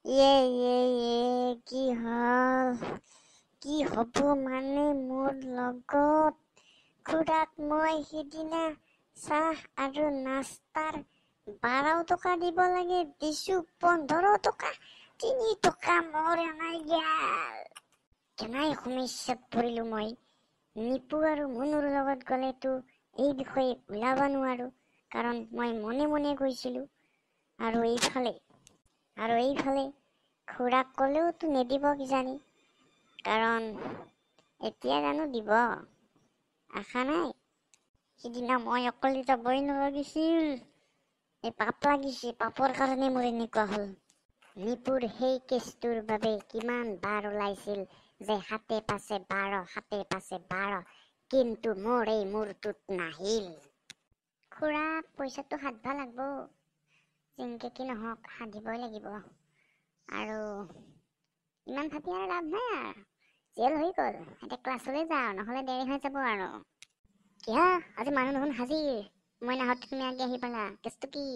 ইয়ে ইয়ে ইয়ে, কি হ'ল? কি হ'ব মানে মোৰ লগত? খুৰাক মই সিদিনা চাহ আৰু নাস্তাৰ 12 টকা দিব লাগে, দিছো 15 টকা, 3 টকা মোৰ এনাই গেল। কেনাই সমস্যাত পৰিলো মই। নিপু আৰু মুনুৰ লগত গ'লেতো এই বিষয়ে ওলাব নোৱাৰো, কাৰণ মই মনে মনে গৈছিলো। আৰু এইফালে খুৰাক ক'লেওতো নিদিব কিজানি, কাৰণ এতিয়া জানো দিব, আশা নাই। সিদিনা মই অকলে যাবই নালাগিছিল, এই পাপ লাগিছে, পাপৰ কাৰণে মোৰ এনেকুৱা হ'ল। নিপুৰ সেই কেছটোৰ বাবে কিমান বাৰ ওলাইছিল যে 7 5 12, 7 5 12, কিন্তু মোৰ এই মূৰটোত নাহিল। খুৰা পইচাটো সাধবা লাগব, যেনকে কি নহওক সাধিবই লাগিব। আৰু ইমান ভাবি আৰু লাভ নাই আৰু, জেল হৈ গ'ল, এতিয়া ক্লাছলৈ যাওঁ, নহ'লে দেৰি হৈ যাব আৰু। কিয়া আজি মানুহ দেখোন হাজিৰ, মই নাহোঁতে তুমি আগে আহি পালা, কেছটো কি?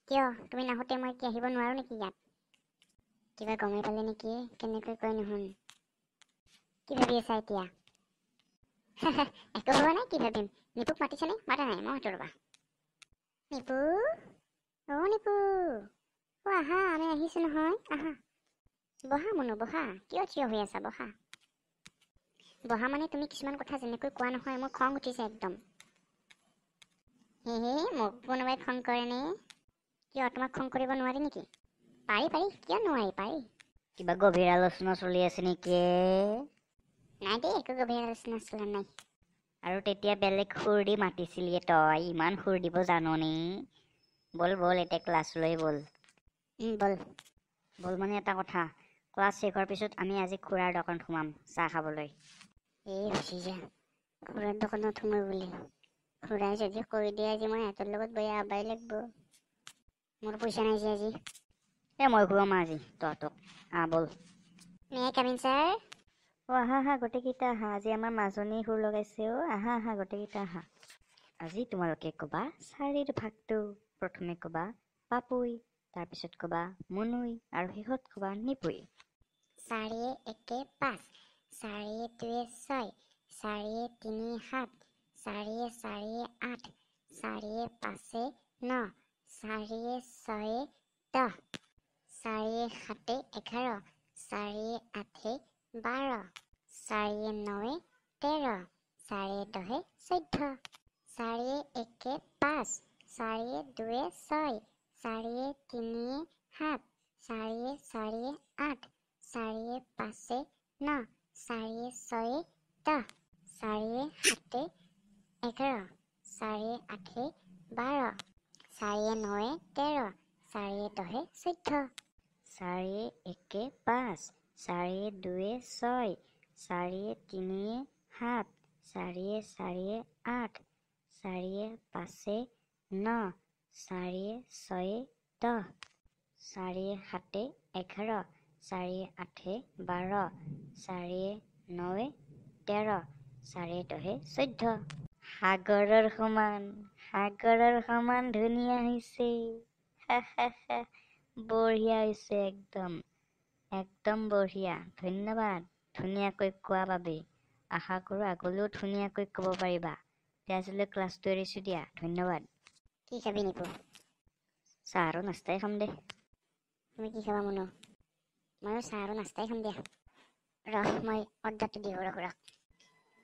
কিয় তুমি নাহোঁতে মই কি আহিব নোৱাৰো নেকি ইয়াত? কিবা গমেই পালে নেকি? কেনেকৈ কয় নহোন। কি ভাবি আছা এতিয়া? একো ভবা নাই, কি ভাবিম? নিপুক মাতিছেনে? মাতা নাই, মই মাতো ৰ'বা। নিপু, অ' নিপু, অ' আহা, আমি আহিছো নহয়, আহা। বহা মুনু, বহা, কিয় থিয় হৈ আছা, বহা। বহা মানে তুমি কিছুমান কথা যেনেকৈ কোৱা নহয়, মোৰ খং উঠিছে একদম। হে মোক কোনোবাই খং কৰেনে? কিয় তোমাক খং কৰিব নোৱাৰি নেকি? পাৰি পাৰি, কিয় নোৱাৰি, পাৰি। কিবা গভীৰ আলোচনা চলি আছে নেকি? নাই দেই, একো গভীৰ আলোচনা চলা নাই। আৰু তেতিয়া বেলেগ সুৰ দি মাতিছিলি তই, ইমান সুৰ দিব জাননে? ব'ল ব'ল এতিয়া ক্লাছলৈ ব'ল। ব'ল। ব'ল মানে এটা কথা, ক্লাছ শেষ হোৱাৰ পিছত আমি আজি খুৰাৰ দোকানত সোমাম চাহ খাবলৈ। এই হৈছে যা, খুৰাৰ দোকানত সোমাই বুলি খুৰাই যদি কৈ দিয়ে আজি মই সিহঁতৰ লগত বহি আবাই লাগিব। মোৰ পইচা নাই যে আজি। এই মই খুৱাম আজি তহঁতক, আহ ব'ল। May I come in sir? অ' আহা আহা গোটেইকেইটা আহা, আজি আমাৰ মাজনী সুৰ লগাইছে। অ' আহা আহা গোটেইকেইটা আহা। আজি তোমালোকে ক'বা চাৰিৰ ভাগটো। প্ৰথমে ক'বা পাপুই, তাৰপিছত ক'বা মুনুই, আৰু শেষত ক'বা নিপুই। 4 1 5, 4 2 6, 4 3 7, 4 4 8, 4 5 9, 4 6 10, 4 7 11, 4 8 12, 4 9 13, 4 10 14, 4 1 5, 4 2 6, 4 3 7, 4 4 8, 4 5 9, 4 6 10, 4 7 11, 4 8 12, 4 9 13, 4 10 14। 4 1 5, 4 2 6, 4 3 7, 4 4 8, 4 5 9, 4 6 10, 4 7 11, 4 8 12, 4 9 13, 4 10 14। সাগৰৰ সমান, সাগৰৰ সমান ধুনীয়া হৈছে। বঢ়িয়া হৈছে একদম, একদম বঢ়িয়া। ধন্যবাদ ধুনীয়াকৈ কোৱা বাবে। আশা কৰোঁ আগলৈও ধুনীয়াকৈ ক'ব পাৰিবা। এতিয়া আজিলৈ ক্লাছটো এৰিছোঁ দিয়া, ধন্যবাদ। কি খাবি নিপু? চাহ আৰু নাস্তাই খাম দে। তুমি কি খাবা মুনু? ময়ো চাহ আৰু নাস্তাই খাম দিয়া। ৰহ মই অৰ্ডাৰটো দিওঁ ৰ খুৰাক।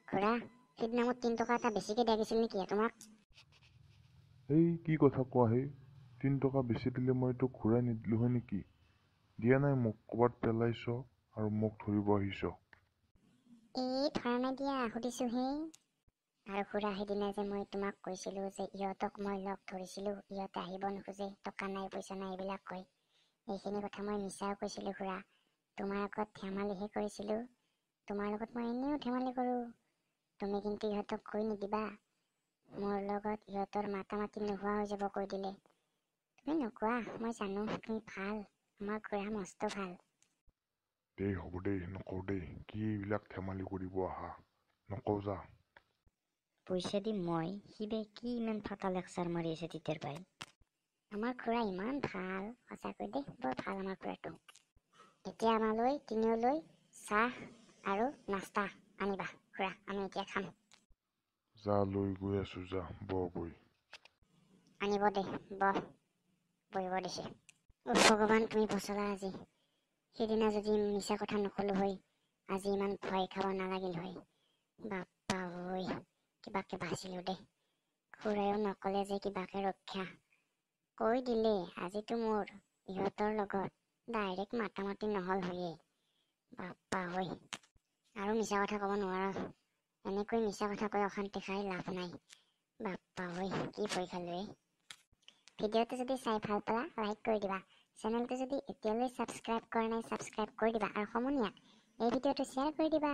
খুৰা, সিদিনা মোক 3 টকা এটা বেছিকৈ দিয়া গৈছিল নেকি তোমাক? এই কি কথা কোৱা হে, 3 টকা বেছি দিলে মই তোক ঘূৰাই নিদিলোঁ হয় নেকি? দিয়া নাই মোক, ক'ৰবাত পেলাইছ আৰু মোক ধৰিব আহিছ। এই ধৰা নাই দিয়া, সুধিছোঁহে। আৰু খুৰা, সিদিনা যে মই তোমাক কৈছিলোঁ যে ইহঁতক মই লগ ধৰিছিলোঁ, ইহঁতে আহিব নোখোজে, টকা নাই পইচা নাই এইবিলাক কয়, এইখিনি কথা মই মিছাও কৈছিলোঁ খুৰা। তোমাৰ আগত ধেমালিহে কৰিছিলোঁ, তোমাৰ লগত মই এনেও ধেমালি কৰোঁ। তুমি কিন্তু ইহঁতক কৈ নিদিবা, মোৰ লগত ইহঁতৰ মাতা মাতি নোহোৱা হৈ যাব কৈ দিলে। তুমি নোকোৱা, মই জানো তুমি ভাল, আমাৰ খুৰা মস্ত ভাল। দেই হ'ব দেই, নকওঁ দেই, কি এইবিলাক ধেমালি কৰিব আহা, নকওঁ যা। পইচা দি মই, সি বে কি ইমান ফাটা লেকচাৰ মাৰি আছে তেতিয়াৰ পৰাই। আমাৰ খুৰা ইমান ভাল, সঁচাকৈ দেই, বৰ ভাল আমাৰ খুৰাটো। এতিয়া আমালৈ তিনিওলৈ চাহ আৰু নাস্তা আনিবা খুৰা, আমি এতিয়া খাম। যা, লৈ গৈ আছোঁ, যা বহগৈ। আনিব দে, বহ, বহিব দিছে। অ' ভগৱান, তুমি বচালা আজি। সেইদিনা যদি মিছা কথা নক'লো হয়, আজি ইমান ভয় খাব নালাগিল হয়। বাপ্পা ঐ, কিবাকে বাচিলোঁ দেই। খুৰায়ো নক'লে যে কিবাকে ৰক্ষা কৈ দিলে, আজিতো মোৰ ইহঁতৰ লগত ডাইৰেক্ট মাতামাতি নহ'ল হয়েই। বাপ্পা ঐ, আৰু মিছা কথা ক'ব নোৱাৰ। এনেকৈ মিছা কথা কৈ অশান্তি খাই লাভ নাই। বাপ্পা ঐ, কি ভয় খালোঁ এই। ভিডিঅ'টো যদি চাই ভাল পালা, লাইক কৰি দিবা। চেনেলটো যদি এতিয়ালৈ ছাবস্ক্ৰাইব কৰা নাই, ছাবস্ক্ৰাইব কৰি দিবা আৰু সমনীয়াক এই ভিডিঅ'টো শ্বেয়াৰ কৰি দিবা।